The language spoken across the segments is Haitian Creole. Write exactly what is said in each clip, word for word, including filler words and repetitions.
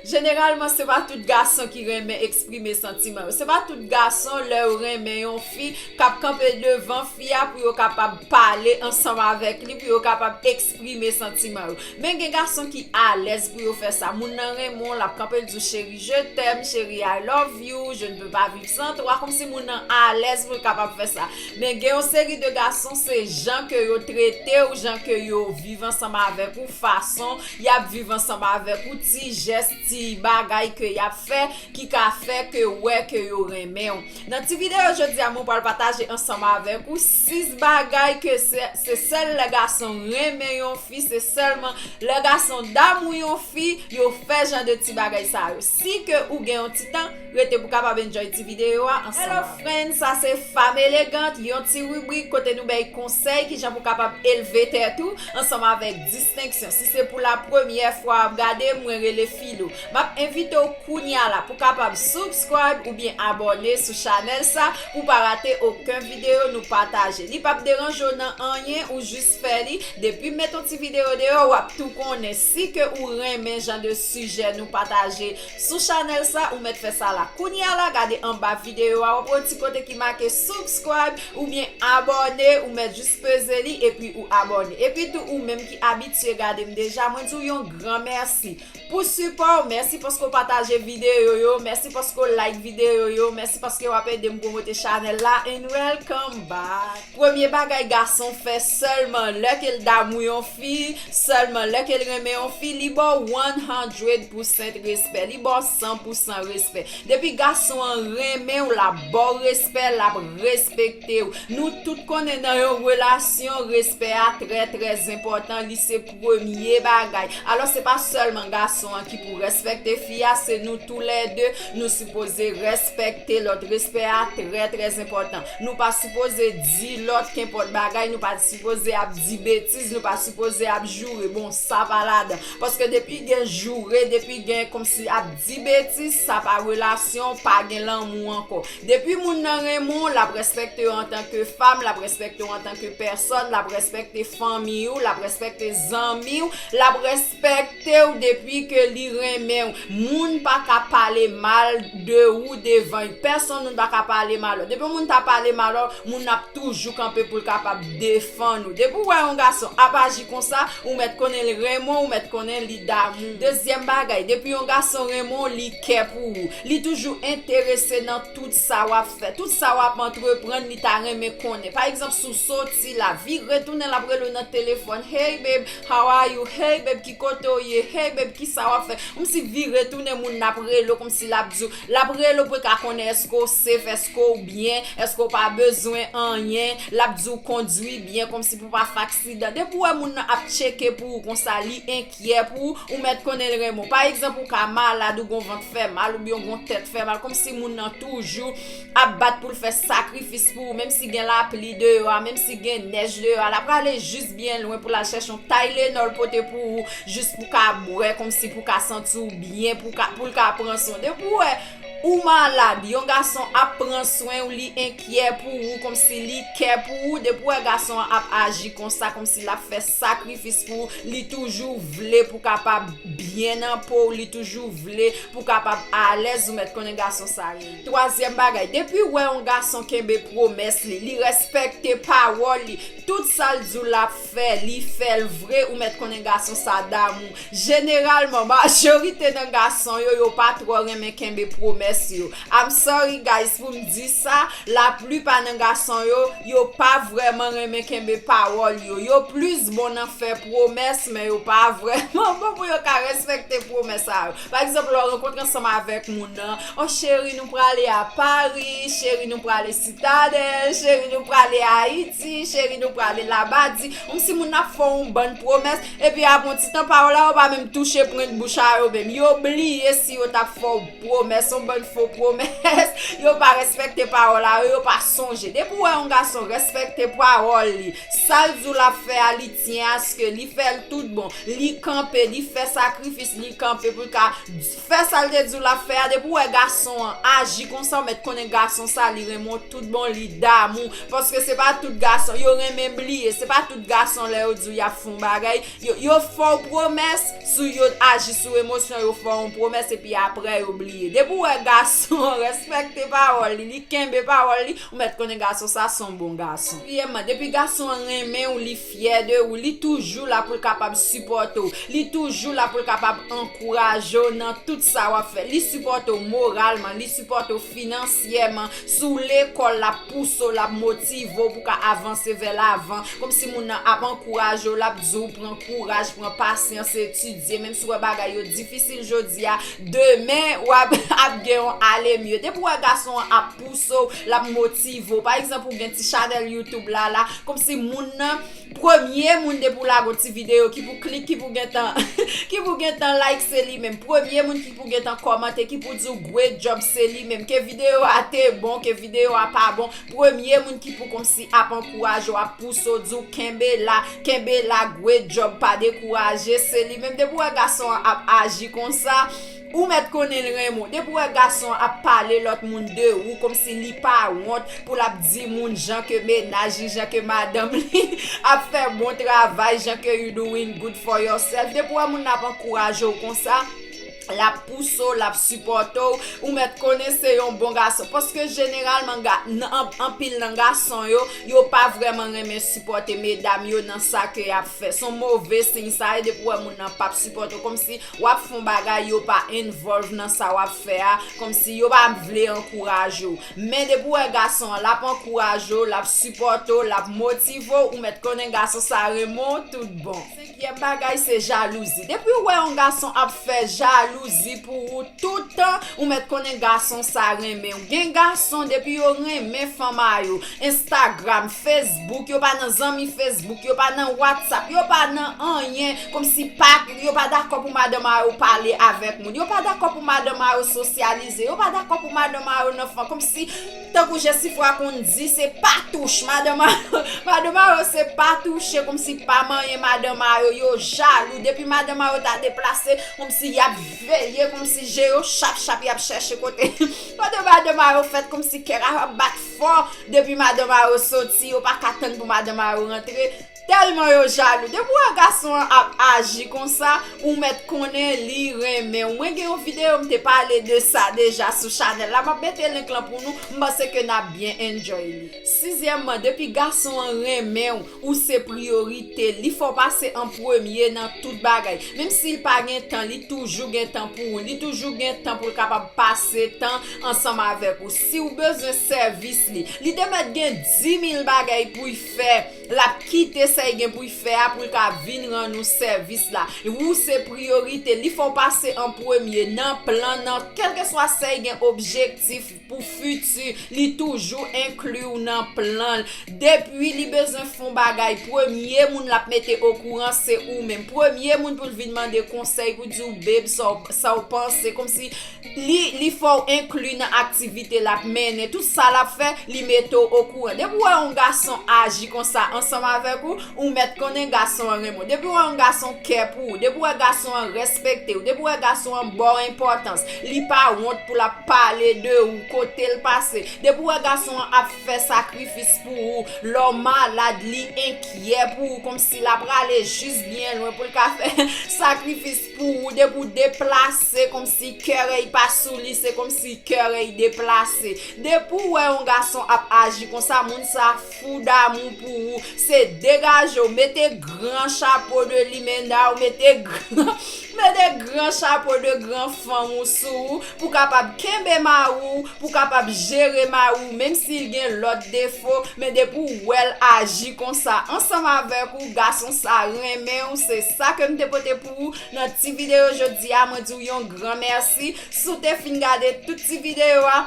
Jeneralman, se pa tout gason ki renmen eksprime santiman yo. Se pa tout gason, lè yo renmen yon fi, k ap kanpe devan fi a pou yo kapab pale ansanm avèk li, pou yo kapab eksprime santiman yo. Men gen gason ki alèz pou yo fè sa. Moun nan renmen w, l ap kanpe, l di w, "Chérie, je t'aime, chérie, I love you, je ne peux pas vivre sans toi." Kòmsi moun nan alèz pou l kapab fè sa. Men gen yon seri de gason, se jan ke yo trete w, jan ke yo viv ansanm avèk ou, fason y ap viv ansanm avèk ou, ti jès, ti bagay ke y ap fè, ki ka fè ke w wè ke yo renmen w. Nan ti videyo jodi a, mwen pral pataje ansanm avèk ou sis bagay ke se, se sèl lè gason renmen yon fi, se sèlman lè gason damou yon fi, yo fè jan de ti bagay sa yo. Si ke ou gen yon ti tan, rete pou kapab enjoy ti videyo a ansanm avèk. Hello friends, sa se Femme Élégante, yon ti ribrik kote nou bay konsèy kijan pou kapab elve tèt ou ansanm avèk distenksyon. Si se pou la premyè fwa w ap gade, mwen rele Filo. M ap envite w kounye a la pou kapab subscribe oubyen abòne sou chanèl sa pou pa rate okenn videyo nou pataje. Li p ap deranje w nan anyen, ou jis fè li. Depi m met yon ti videyo deyò, w ap tou konnen. Si ke ou renmen jan de sijè nou pataje sou chanèl sa, ou mèt fè sa la. Kounye a la, gade anba videyo a, w ap wè yon ti kote ki make subscribe oubyen abòne, ou mèt jis peze li epi ou abòne. Epi tou, ou menm ki abitye gade m deja, mwen di w yon gran mèsi pou sipò w, mèsi paske w pataje videyo yo, mèsi paske w like videyo yo, mèsi paske w ap ede m pwomote chanèl la, and welcome back. Premye bagay gason fè sèlman lè ke l damou yon fi, sèlman lè ke l renmen yon fi, li ba w one hundred percent respè, li ba w san pou san respè. Depi gason an renmen w, l ap ba w respè, l ap respekte w. Nou tout konnen nan yon relasyon, respè a trè, trè enpòtan, li se premye bagay. Alò, se pa sèlman gason an ki pou respekte fi a, se nou toulède, nou sipoze respekte lòt. Respè a trè, trè enpòtan. Nou pa sipoze di lòt kenpòt bagay, nou pa sipoze ap di betiz, nou pa sipoze ap joure. Bon, sa pa ladan. Paske depi gen joure, depi gen kòmsi ap di betiz, sa pa relasyon, pa gen lanmou ankò. Depi moun nan renmen w, l ap respekte w antanke fanm, l ap respekte w antanke pèsòn, l ap respekte fanmi w, l ap respekte zanmi w, l ap respekte w depi ke li renmen w. Moun pa ka pale mal de ou devan pèsonn, moun pa ka pale mal. Depi yon moun ta pale mal, moun nan ap toujou kanpe pou l kapab defann ou. Depi w wè yon gason ap aji konsa, ou mèt konnen l renmen w, ou mèt konnen li damou. Dezyèm bagay, depi yon gason renmen w, li kè pou ou. Li toujou enterese nan tout sa w ap fè. Tout sa w ap antreprann, li ta renmen konnen. Pa egzanp, si w soti la, vire tounen, l ap rele w nan telefòn, "Hey babe, how are you? Hey babe, ki kote w ye? Hey babe, ki sa w ap fè?" Kòmsi vire tounen, moun nan ap rele w, kòmsi l ap di w, l ap rele w pou l ka konnen èske w safe, èske w byen, èske w pa bezwen anyen, l ap di w kondwi byen, kòmsi pou w pa fè aksidan. Depi w wè moun nan ap tcheke pou ou konsa, li enkyè pou ou, ou mèt konnen l renmen w. Pa egzanp, ou ka malad, ou gon vant fè mal, oubyen ou gon tèt fè mal, kòmsi moun nan toujou ap bat pou l fè sakrifis pou ou, menm si gen lapli deyò a, menm si gen nèj deyò a, l ap prale jis byen lwen pou l al chèche yon Tylenol pote pou ou, jis pou ka bwè, kòmsi pou ka santi w byen, pou ka, pou l ka pran swen. Depi w wè ou malad, yon gason ap pran swen w, li enkyè pou ou, kòmsi li kè pou ou, depi w wè gason an ap aji konsa, kòmsi l ap fè sakrifis pou ou, li toujou vle pou kapab byen nan po w, li toujou vle pou kapab alèz, ou mèt konnen gason sa rele. Twazyèm bagay, depi w wè yon gason kenbe pwomès li, li respekte pawòl li, tout sa l di w l ap fè, li fè l vre, ou mèt konnen gason sa damou. Jeneralman, majorite nan gason yo, yo pa twò renmen kenbe pwomès yo. I'm sorry guys pou m di sa, laplipa nan gason yo, yo pa vrèman renmen kenbe pawòl yo. Yo plis bon nan fè pwomès, men yo pa vrèman bon pou yo ka respekte pwomès sa yo. Pa egzanp, lè w rankontre ansanm avèk moun nan, "Oh cheri, nou prale a Paris, cheri, nou prale Sitadèl, cheri, nou prale Ayiti, cheri, nou prale Labadi." Kòmsi moun nan ap fè w yon bann pwomès, epi apre yon ti tan, pawòl la yo pa menm touche pwent bouch a yo menm. Yo bliye si yo t ap fè w pwomès, yon bann fo pwomès. Yo pa respekte pawòl la yo, yo pa sonje. Depi w wè yon gason respekte pawòl li, sa l di w l ap fè a, li tyen aske li fè l tout bon. Li kanpe, li fè sakrifis, li kanpe pou l ka fè sa l te di w l ap fè a. Depi w wè gason an aji konsa, ou mèt konnen gason sa, li renmen w tout bon, li damou. Paske se pa tout gason, yo renmen bliye, se pa tout gason lè yo di w y ap fè yon bagay, yo, yo fè w pwomès, sou yo aji sou emosyon, yo fè w yon pwomès epi apre yo bliye. Depi w wè gason an respekte pawòl li, li kenbe pawòl li, ou mèt konnen gason sa se yon bon gason. Katriyèmman, depi gason an renmen w, li fyè de ou, li toujou la pou l kapab sipòte w, li toujou la pou l kapab ankouraje w nan tout sa w ap fè. Li sipòte w moralman, li sipòte w finansyèman, sou lekòl, l ap pouse w, l ap motive w pou ka avanse vè lavan. Kòmsi moun nan ap ankouraje w, l ap di w pran kouraj, pran pasyans, etidye, menm si w wè bagay yo difisil jodi a, demen w ap, ap gen yon ale mye. Depi w wè gason an ap pouse w, l ap motive w. Pa egzanp, ou gen ti chanèl YouTube la, la, kòmsi moun nan, premye moun depi w lage yon ti videyo ki pou klik, ki pou gentan, ki pou gentan like, se li menm. Premye moun ki pou gentan kòmante, ki pou di w great job, se li menm. Ke videyo a te bon, ke videyo a pa bon, premye moun ki pou kòmsi ap ankouraje w, ap pouse w, di w kenbe la, kenbe la, great job, pa dekouraje, se li menm. Depi w wè gason an ap aji konsa, ou mèt konnen l renmen w. Depi w wè gason an ap pale lòt moun de ou, kòmsi li pa wont pou l ap di moun jan ke mennaj li, jan ke madanm li ap fè bon travay, jan ke you doing good for yourself. Depi w wè moun nan ap ankouraje w konsa, l ap pouse w, l ap sipòte w, ou mèt konnen se yon bon gason. Paske jeneralman, ga, nan, an, anpil nan gason yo, yo pa vrèman renmen sipòte medam yo nan sa ke y ap fè. Se yon move siy sa ye depi w wè moun nan p ap sipòte w. Kòmsi w ap fè yon bagay, yo pa involve nan sa w ap fè a, kòmsi yo pa vle ankouraje w. Men depi w wè gason an, l ap ankouraje w, l ap sipòte w, l ap motive w, ou mèt konnen gason sa renmen w tout bon. Senkyèm bagay, se jalouzi. Depi w wè yon gason ap fè jalouzi pou ou tout tan, ou mèt konnen gason sa renmen w. Gen gason, depi yo renmen fanm a yo, Instagram, Facebook, yo pa nan zanmi Facebook, yo pa nan WhatsApp, yo pa nan anyen, kòmsi pa, yo pa dakò pou madanm a yo pale avèk moun, yo pa dakò pou madanm a yo sosyalize, yo pa dakò pou madanm a yo nan fan, kòmsi, tankou Jesifra konn di, se pa touche madanm a yo, madanm a yo se pa touche, kòmsi pa manyen madanm a yo, yo jalou, depi madanm a yo ta deplase, kòmsi y ap veye, kòmsi je yo chap chap, y ap chèche kote, kote madanm a yo fèt, kòmsi kè a ap bat fò, depi madanm a yo soti, yo pa ka tann pou madanm a yo rantre, tèlman yo jalou. Depi w wè gason an ap aji konsa, ou mèt konnen li renmen w. Mwen gen yon videyo, m te pale de sa deja sou chanèl la, m ap mete link lan pou nou, m panse ke n ap byen enjoy li. Sizyèmman, depi gason an renmen w, ou se priyorite l, li fè w pase an premye nan tout bagay. Menm si l pa gen tan, li toujou gen tan pou ou, li toujou gen tan pou l kapab pase tan ansanm avèk ou. Si w bezwen sèvis li, li te mèt gen dimil bagay pou l fè, l ap kite sa l gen pou l fè a pou l ka vin rann ou sèvis la. Ou se priyorite, li fè w pase an premye nan plan, nan kèlkeswa sa l gen objektif pou fiti, li toujou enkli w nan plan l. Depi li bezwen fè yon bagay, premye moun l ap mete okouran se ou menm. Premye moun pou l vin mande konsèy, pou di w, babe, sa w, sa w panse, kòmsi li, li fè w enkli nan aktivite l ap mennen. Tout sa l ap fè, li mete w okouran. Depi w wè yon gason aji konsa ansanm avèk ou, ou mèt konnen gason an renmen w. Depi w wè yon gason kè pou ou, depi w wè gason an respekte w, depi w wè gason an ba w enpòtans, li pa wont pou l ap pale de ou, kote l pase. Depi w wè gason an ap fè sakrifis pou ou, lè w malad, li enkyè pou ou, kòmsi l ap prale jis byen lwen pou l ka fè sakrifis pou ou. Depi w deplase, kòmsi kè a pa sou li, se kòmsi kè a deplase. Depi w wè yon gason ap aji konsa, moun sa fou damou pou ou. Se degaje w, mete gran chapo de limena w, mete gran, mete gran chapo de gran fanm ou sou ou, pou kapab kenbe mari w, pou kapab jere mari w, menm si l gen lòt defo, men depi w wè l aji konsa ansanm avèk ou, gason sa renmen w, se sa ke m te pote pou ou nan ti videyo jodi a. Mwen di w yon gran mèsi. Si w te fin gade tout ti videyo a,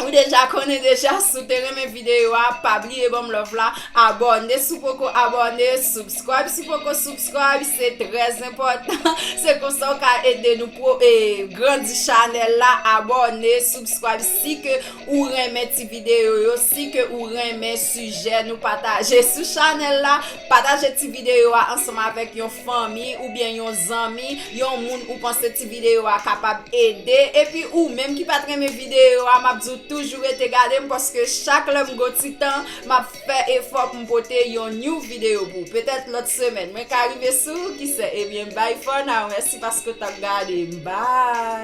ou deja konnen deja, si w te renmen videyo a, pa bliye ban m love la, abòne si w poko abòne, subscribe si w poko subscribe, se trè enpòtan. Se konsa w ka ede nou pou, e, grandi chanèl la, abòne, subscribe si ke ou renmen ti videyo yo, si ke ou renmen sijè nou pataje sou chanèl la, pataje ti videyo a ansanm avèk yon fanmi oubyen yon zanmi, yon moun ou panse ti videyo a kapab ede. Epi ou menm ki pa t renmen videyo a, m ap di w toujou rete gade m, paske chak lè m gon ti tan, m ap fè efò pou m pote yon new videyo pou ou. Petèt lòt semèn mwen ka rive sou ou, ki sè. Ebyen, bye for now, mèsi paske w t ap gade m. Bye.